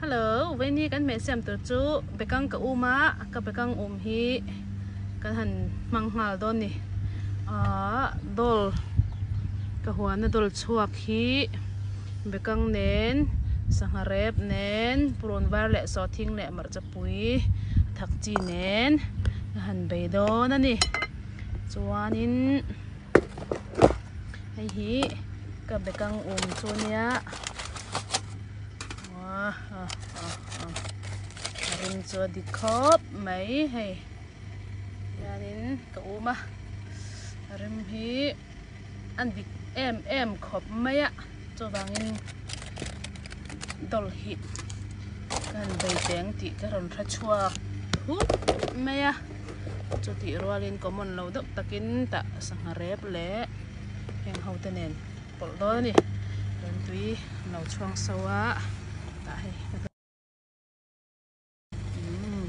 Hello, Veni kan hmeh siam tur chu bekang ka um a, ka bekang um hi kan han hmang nghal dawn ni. Ahh dawl ka huana dawl chhuak hi bekang nen sangha rep nen purun var leh sawhthing leh hmarcha pui thak chi nen ka han bei dawn a ni. Chuanin hei hi ka bekang um chu nia a rim chu a dik khawp mai hei hianin ka um a a rim hi a dik em em khawp mai a chuvangin dawlh hi ka han bei teng tih ka rawn hre chhuak thut mai a chutih rualin common lo deuh takin tah sangha rep leh heng ho te nen pawlh dawn a ni rentui an lo chhuang so a tah hei umm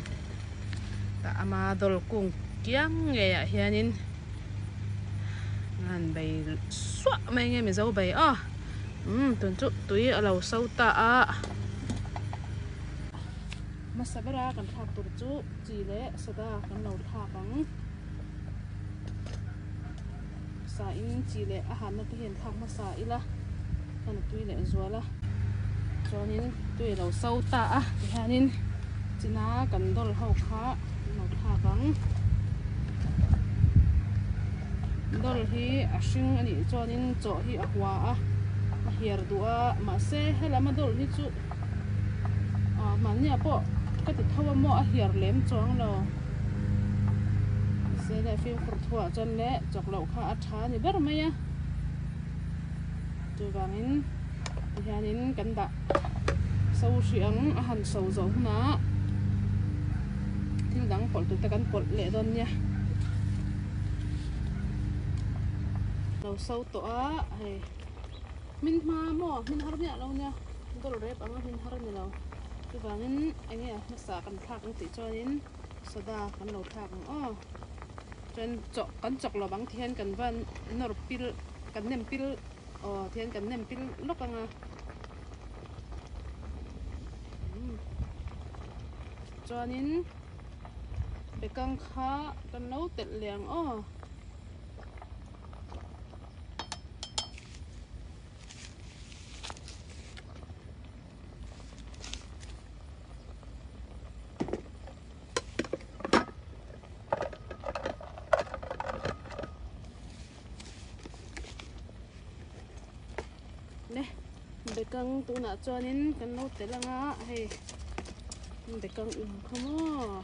tah ama dawl kung kiang ngei ah hianin an bei suah mai nge mizo bei aw umm tun chu tui a lo so ta a. Hmasa bera kan thlak tur chu chi leh soda kan lo thlak ang. Sa in chi leh a hanna te hian thlak hmasa ila chuan a tui leh zual a. Chuanin tui a lo so ta a tihianin china kan dawl ho kha kan lo thlak ang. Dawl hi a hring a nih chuanin chaw hi a hua a, a hiar duh a mahse helama dawl hi chu ah mahnia pawh ka ti tho a maw a hiar lem chuang lo mahse le fimkhur thuah chuan le chawk loh kha a tha a ni ber mai a chuvangin tihianin kan dah so hrih ang a han so zawh hunah thil dang pawlh tur te kan pawlh leh dawn nia lo so tawh a hei. Hmin hma maw? Hmin har miah lo nia. Dawr rep anga hmin har a ni lo. Chuvangin eng nge hmasa kan thlak ang tih chuanin soda kan lo thlak ang aw. Chuan chawh kan chawk lo ang tihian kan van nawr pil kan nem pil aw tihian kan nem pil lawk ang a. Chuanin bekang kha kan lo telh leh ang aw. Le bekang tunah chuanin kan lo tel anga hei bekang um kha maw.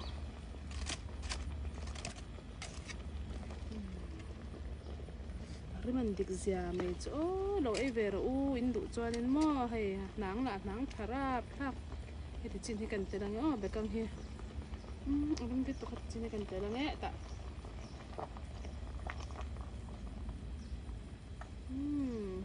Rim an dik zia mai chu aw lo ei ve rawh u in duh chuanin maw hei hnang lah hnang tha rap thlak heti chin hi kan tel ange aw bekang hi umm a rim lutuk heti chin hi kan tel ange tah umm.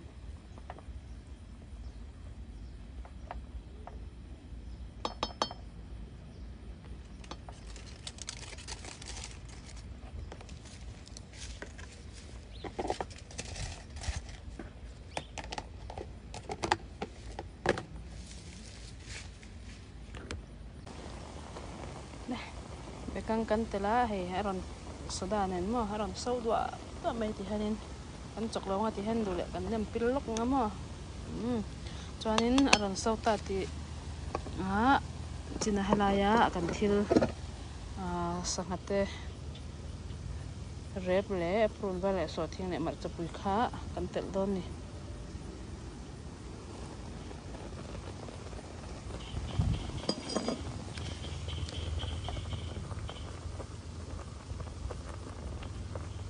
Bekang kan tel a hei a rawn soda nen maw a rawn so duah duah mai ti hianin kan chawk lo ang a ti hian duh leh kan nem pil lawk ang a maw umm chuanin a rawn so ta tih ah china helaia kan thil ah sangha te rep leh purun var leh sawhthing leh hmarcha pui kha kan telh dawn a ni.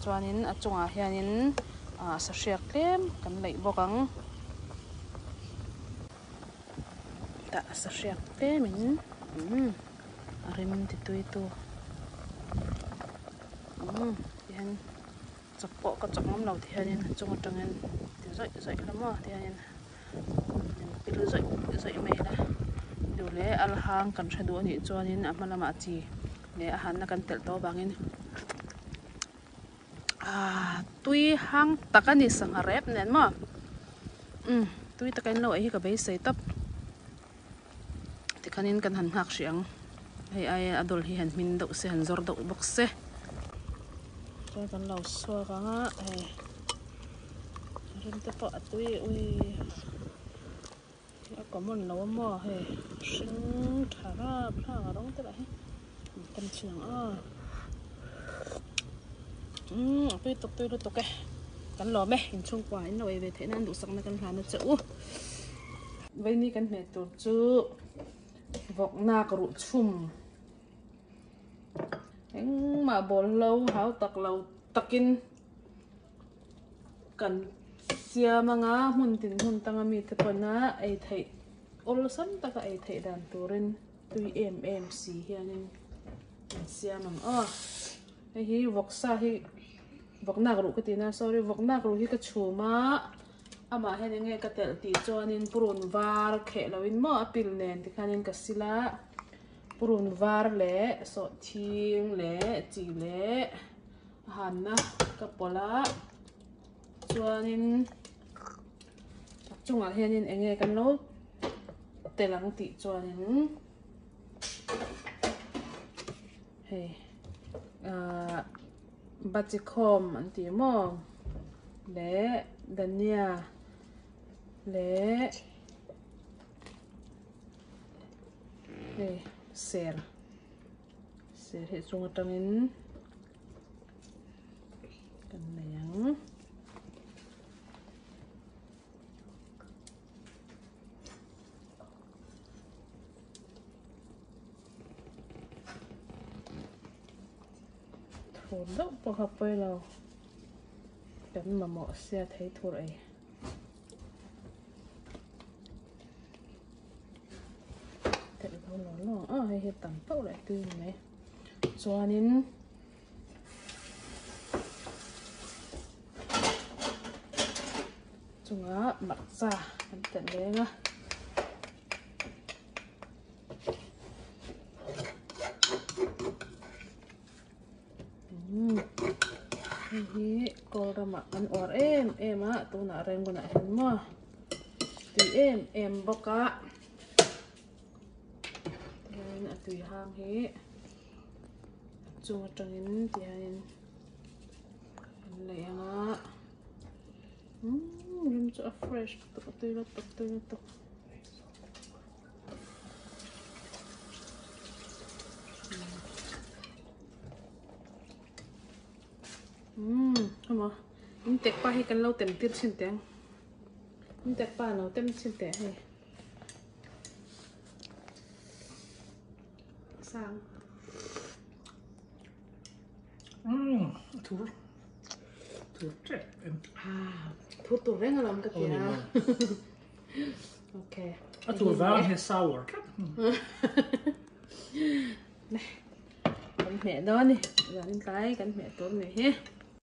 Chuanin a chungah hianin ah sahriak tlem kan leih bawk ang. Tah sahriak tlemin umm a rem ti tui tu umm tihian chawk pawh ka chawk ngam lo ti hianin a chung atangin ti zawih zawih la maw ti hianin in pil zawih zawih mai la duh leh al hang kan hre duh anih chuanin a hma lamah chi leh a hanna kan telh tawh avangin Aaa tui hang tak a ni sangha rep nen maw umm tui taka in lo ei hi ka beisei tawp. Tikhanin kan han nghak hrih ang. Hei aia a dawl hi han hmin deuh se han zawr deuh bawk se. Chuan kan lo suak ang a hei rim te pawh a tui ui a common lo a maw hei hring tha rap rap a rawng te lah hi an tem thin ang a umm a tui tuk tui lutuk e kan lawm e inchhungkua in lo ei ve theih nan duhsakna kan hlan a che u. Vaini kan hmeh tur chu vawknak ruh chhum engmah bawl hlo hau tak lo takin kan siam anga hmun tin hmun tanga mite pawna ei theih awlsam taka ei theih dan turin tui em em si hianin an siam ang aw hei hi vawksa hi vawknak ruh ka ti na sorry vawknak ruh hi ka chhum a. Amah hian enge ka telh tih chuanin purun var kheh loin maw a pil nen tikhanin ka sil a, purun var leh sawhthing leh chi leh a hanna ka pawlh a, chuanin a chungah hianin enge kan lo telh ang tih chuanin hei ahh. Bachikhawm an ti maw leh dhania leh hei ser ser hi chung atangin kan nei ang. Thur deuh pawh kha pawi lo kan mamawh sia thei thur ei. Telh lo lo lo a hei hi tam pauh leh tui ni mai chuanin chungah hmarcha kan telh leng a. Hei hi kawl ramah an uar em em a tunah Rangoon-ah hian maw tui em em bawk a tihianin a tui hang hi a chung atangin tihianin an lei ang a umm rim chu a fresh lutuk a tui lutuk tui lutuk. Umm hema in tek pa hi kan lo tem tir chhin teh ang in tek pa lo tem chhin teh hei sang umm a thur thur tep em ah thur tur reng alawm ka tia Okay. A tur vang hi sour tlat. Kan hmeh dawn ni. Zanin tlai kan hmeh tur ni hi.